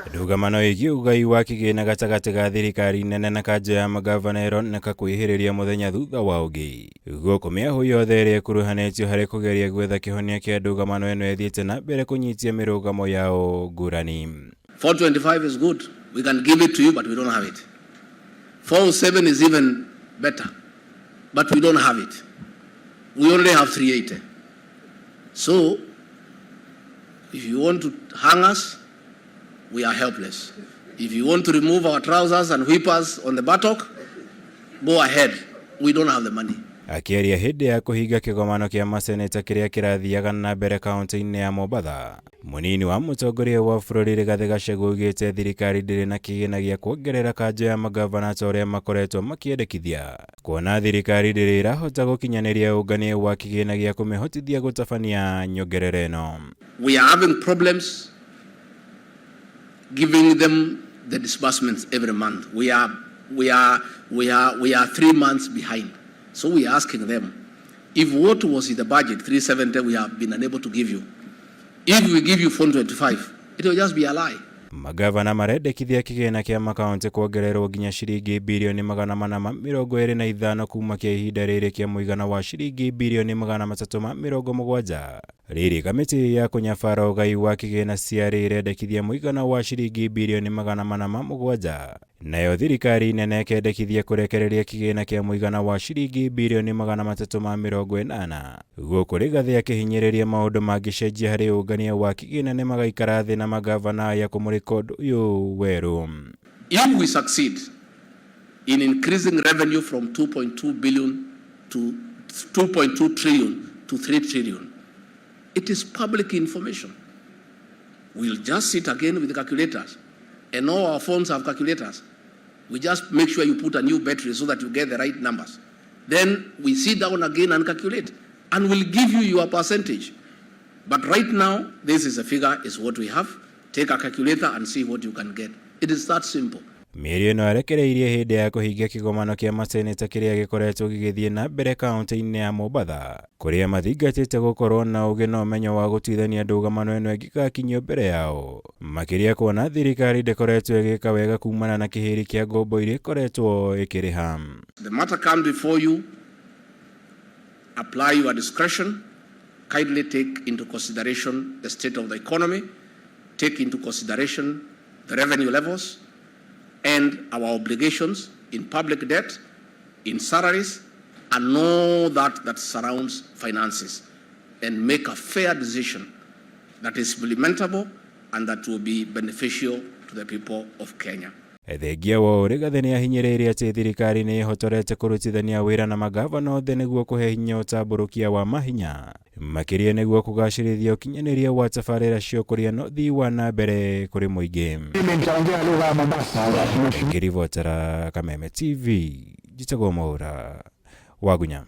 Ndũgamano ĩgiĩ ũgai wa kĩgĩna gatagatĩ ga thirikari nene na kanjũ ya magavana ĩroneka kwĩhĩrĩria mũthenya thutha wa ũngĩ. Gũkũ mĩahũ yothe ĩrĩa ĩkuruhanĩtio harĩ kũgeria gwetha kĩhonia kĩa ndũgamano ĩno ĩthiĩte na mbere kũnyitia mĩrũgamo yao ngũrani. 425 is good. We can give it to you, but we don't have it. 407 is even better, but we don't have it. We only have 380. So, if you want to hang us, we are helpless. If you want to remove our trousers and whip us on the buttock, go ahead. We don't have the money. Akĩaria hĩndĩ ya kũhinga kĩgomano kĩa maseneta kĩrĩa kĩrathiaga na mbere kaunti-inĩ ya Mombatha, mũnini wa mũtongoria wa bũrũri Rigathĩ Gachagua augĩte thirikari ndĩrĩ na kĩgĩna gĩa kuongerera kanjũ ya magavana ta ũrĩa makoretwo makĩendekithia, kuona thirikari ndĩrĩ ĩrahota gũkinyanĩria ũngania wa kĩgĩna gĩa kũmĩhotithia gũtabania nyongerera ĩno. We are having problems giving them the disbursements every month. We are 3 months behind. So we are asking them, if what was in the budget, 370, we have been unable to give you, if we give you 425, it will just be a lie. Magavana marendekithia kĩgĩna kĩa makaunti kuongererwo nginya ciringi birioni 425 kuma kĩa ihinda rĩrĩ kĩa mũigana wa ciringi birioni 370. Rĩrĩ kamĩtĩ ya kũnyabara ũgai wa kĩgĩna ciarĩ ĩrendekithia mũigana wa ciringi birioni 407, nayo thirikari nene ĩkendekithia kũrekereria kĩgĩna kĩa mũigana wa ciringi birioni 380. Gũkũ Rigathĩ akĩhinyĩrĩria maũndũ mangĩcenjia harĩ ũngania wa kĩgĩna nĩ magaikara thĩ na magavana aya kũmũrĩka ũndũ ũyũ werũ. If we succeed in increasing revenue from 2.2 billion to 2.2 trillion to 3 trillion, it is public information. We'll just sit again with the calculators, and all our phones have calculators. We just make sure you put a new battery so that you get the right numbers. Then we sit down again and calculate, and we'll give you your percentage. But right now, this is a figure, is what we have. Take a calculator and see what you can get. It is that simple. Mĩario ĩno arekereirie hĩndĩ ya kũhingia kĩgomano kĩa maseneta kĩrĩa gĩkoretwo gĩgĩthiĩ na mbere kaunti-inĩ ya Mombatha, kũrĩa mathingatĩte gũkorwo na ũgĩ na ũmenyo wa gũtuithania ndũgamano ĩno ĩngĩgakinyio mbere yao, makĩria kuona thirikari ndĩkoretwo ĩgĩka wega kumana na kĩhĩri kĩa ngombo iria ĩkoretwo ĩkĩrĩha. The matter comes before you. Apply your discretion. Kindly take into consideration the state of the economy, take into consideration the revenue levels and our obligations in public debt, in salaries, and all that that surrounds finances, and make a fair decision that is implementable and that will be beneficial to the people of Kenya. Thengia wa Rigathĩ nĩ ahinyĩrĩirie atĩ thirikari nĩ ĩhotorete kũrutithania wĩra na magavana othe nĩguo kũhe hinya ũtambũrũkia wa mahinya, makĩria nĩguo kũgacĩrithia ũkinyanĩria wa tabarĩra cia ũkũria na ũthii wa na mbere kũrĩ mũingĩ. Mimi nitaongea lugha ya Mombasa. Ngĩribotera Kameme TV, njĩtagwo Mwaura Wagunya.